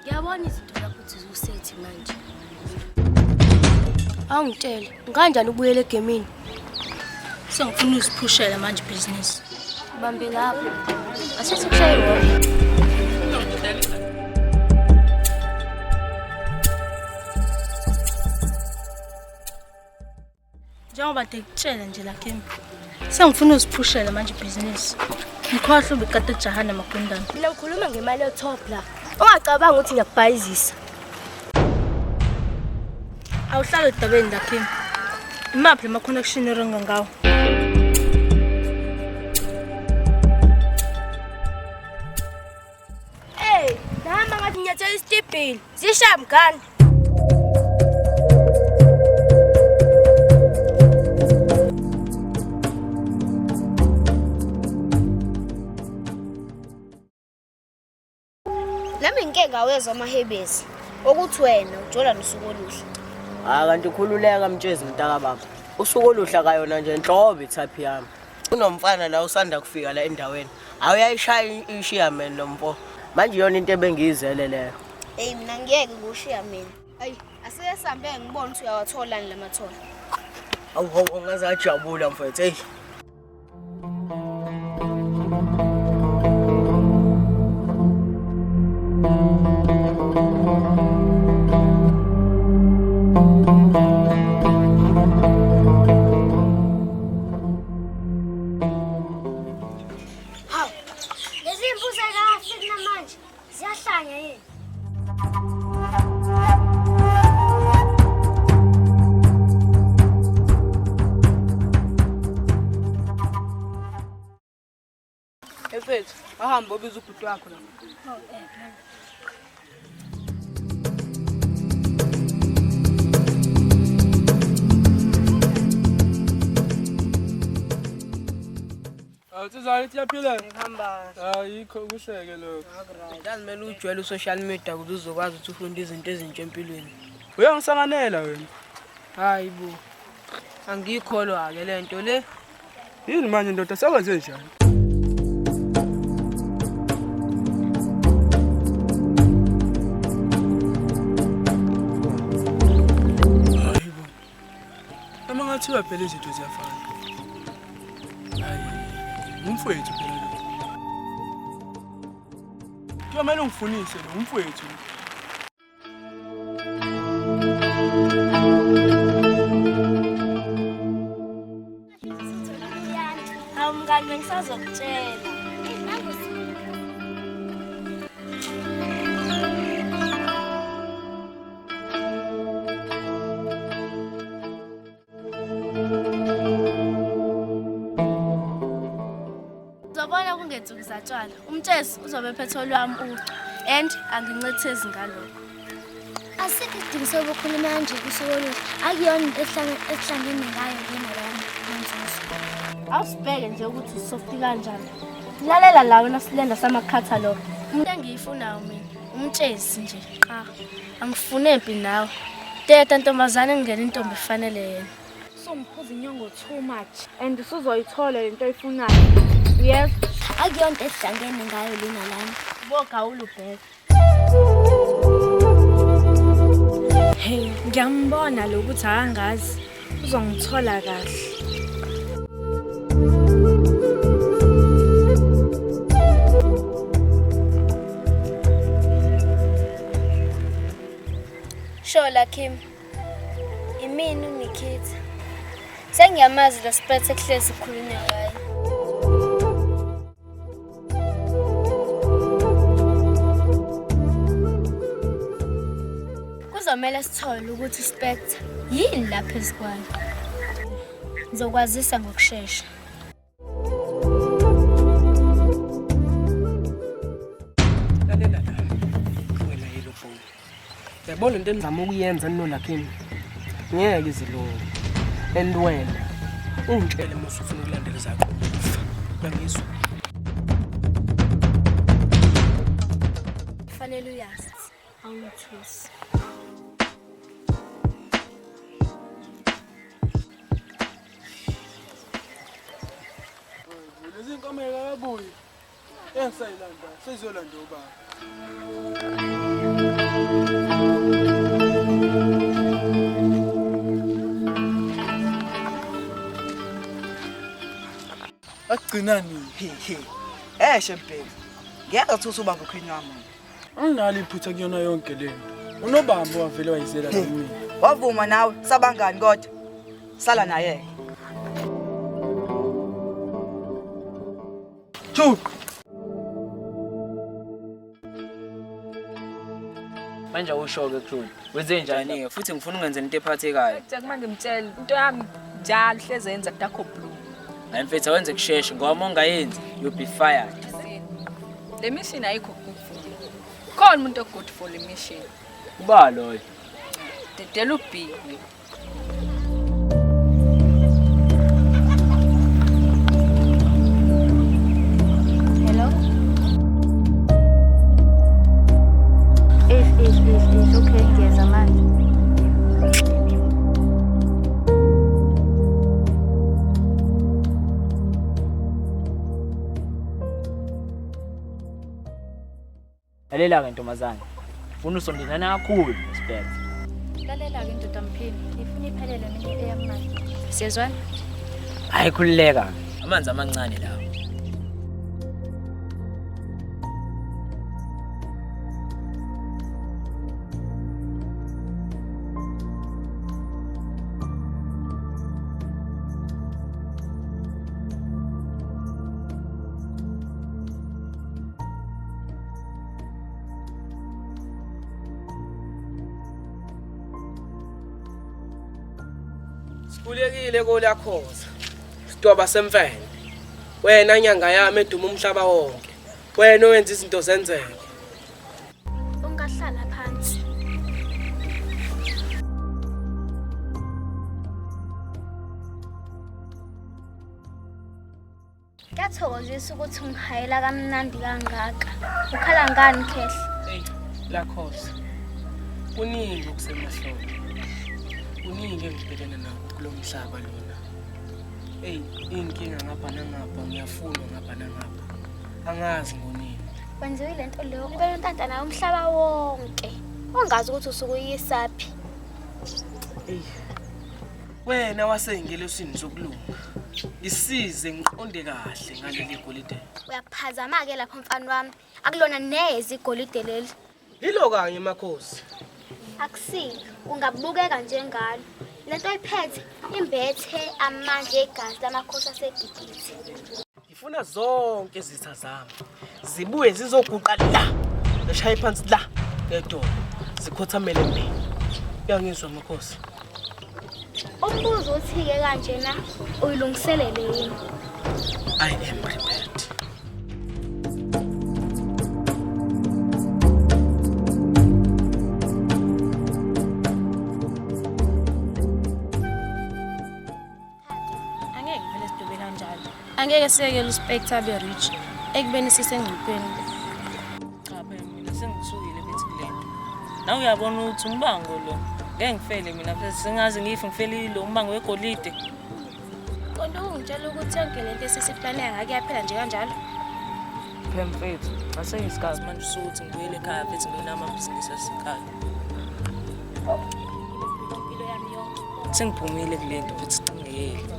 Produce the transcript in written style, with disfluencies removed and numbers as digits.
Ngiyabona izinto zakho ukuthi ziwusethi manje. Awungitshele, ngikanjani ubuyele egemini? Sengifuna uziphushela manje ibhizinisi. Bambe lapho. Asithi kushaye wona. Njengoba ndikutshela nje la Kim. Sengifuna uziphushela manje ibhizinisi. Ngikhohlwa ubekade ejahana magundane. Mina ngikhuluma ngemali yo-top la. Ungacabangi ukuthi ngiyakubhayizisa. Awuhlale edabeni la Kim. Imaphi lama connection oringa ngawo? Hey, nahamba ngathi nginyathela isitibhili. Zishaya mngani. Nami ngike ngawezwa amahebezi okuthi wena ujola nosuku oluhle. Hayi kanti khululeka Mtshezi mntaka baba. Usuku oluhle akayona nje nhlobo ithaphi yami. Kunomfana la usanda kufika la endaweni. Awuyayishaya ishiya mina lo mfo. Manje iyona into ebengiyizele leyo. Eyi mina ngiyeke ngiwushiya mina. Ayi asike sihambe ngibone ukuthi uyawatholani la mathola. Awu hawu ngaze ngajabula mfethu. Hey. Hawu, lezi mbuzi ayikafiki namanje. Ziyahlanya yini? Mfethu, ahambe obiza ubhuti wakho la. Awuthizani ithi yaphila? Ngihamba. Ayikho kuhleke lokho. Yazi kumele ujwayele u-social media ukuze uzokwazi ukuthi ufunde izinto ezintsha empilweni. Uyangisanganela wena. Hayi bo. Angiyikholwa-ke le nto le. Yini manje ndoda sekwenze njani? Hayi bo. Noma ngathiwa phela izinto ziyafana. Hayi, umfowethu phela lo. Kuyomele ungifunise lo umfowethu. Hawu mngani bengisazokutshela. Uzobona kungensuku zatshwala. Umtshezi uzobe ephethe olwami ucu and angincethezi ngalokho. Asikho isidingo sokukhuluma kanje kusuku oluhle. Akuyona into esihlangene ngayo lena lana nonzuzo. Awusibheke nje ukuthi usoft kanjani. Lalela la wena silenda samakhatha lo. Into engiyifunayo mina umtshezi nje qha. Angifune mpi nawe. Teta ntombazane ngingena intombi efanele yena. Usungiphuza inyongo too much and usuzoyithola lento oyifunayo. Uyezwa? Akuyona into esihlangene ngayo lena lana. Bogawula ubheke. Hey, ngiyambona lo ukuthi akangazi. Uzongithola kahle. Shola Kim. Imini uNikita. Sengiyamazi lo spethe kuhlezi kukhulunywa ngaye. Kuzomele sithole ukuthi uSpectre yini lapha ezikwayo. Ngizokwazisa ngokushesha. Lalela la. Wena yelo phone. Yabona into enizama ukuyenza ninolakhini. Ngeke izilungu. And wena ungitshele uma usufuna ukulandela izaqokufa. Uyangizwa? Kufanele uyazi. Awungithusi. Lezi nkomo kabuyi. Engisayilanda, sezolanda ubaba. Agcina nini? He he. Eshe mbheki. Ngeke uthuse ubamba ukhwini wami. Anginalo iphutha kuyona yonke lento. Unobambo wavele wayizela la kumina. Wavuma nawe sabangani kodwa. Sala naye. Two. Manje awusho-ke Khulu, wenze njani-ke futhi ngifuna ungenze into ephathekayo. Jack manje ngimtshela into yami njalo hleze yenza dark blue. Hayi mfethu awenze kusheshe ngoba uma ungayenzi you'll be fired. Le mission ayikho good for me. Khona umuntu good for le mission. Uba loyo. Dedela uBhiwe. Hello? Eish, eish, eish, eish. Okay, ngiyeza manje. Lalela-ke ntombazane, funa usondelana kakhulu noSpectre. Lalela-ke ndoda mphini, ngifuna iphelele mina eyami manje. Siyezwana? Hhayi khululeka, amanzi amancane lawo. Sikhulekile kolakhoza. Sidoba semfene. Wena nyanga yami eduma umhlaba wonke. Wena owenza izinto zenzeke. Ungahlala phansi. Kuyathokozisa ukuthi ungihayela kamnandi kangaka. Ukhala ngani Khehla? Hey, lakhoza. Kuningi okusemahlombe. Kuningi engibhekene nakho kulo mhlaba lona. Hey, inkinga ngapha nangapha ngiyafunwa ngapha nangapha. Angazi ngonini. Wenziwe lento leyo ubele untanta nayo umhlaba wonke. Ungazi ukuthi usuke uyisaphi. Hey. Wena waseyingelosini sokulunga. Ngisize ngiqonde kahle ngaleli golide. Uyaphazama ke lapho mfana wami. Akulona neze igolide leli. Lilo kanye makhosi. Akusilo, ungabukeka njengalo. Lento oyiphethe imbethe amandla egazi lamakhosi aseGibhithe. Ngifuna zonke izitha zami zibuye zizoguqa la. Zishaye phansi la ngedolo. Zikhothamele mina. Uyangizwa makhosi? Umbuzo uthi-ke kanjena uyilungiselele yini? I am prepared. Angeke vele sidube kanjalo. Angeke siyekele uSpectre abe rich ekubeni sisengcupheni. Cha phela mina sengisukile bethi kule nto. Nawe uyabona ukuthi umbango lo. Ngeke ngifele mina phela sengaze ngife ngifele lo umbango wegolide. Qonda ungitshela ukuthi yonke lento esisiplane ngake yaphela nje kanjalo. Phela mfethu, asengisikhathi manje sokuthi ngibuyele ekhaya futhi ngiyona amabhizinisi asekhaya. Impilo yami yonke. Sengiphumile kule nto futhi ngiyeke.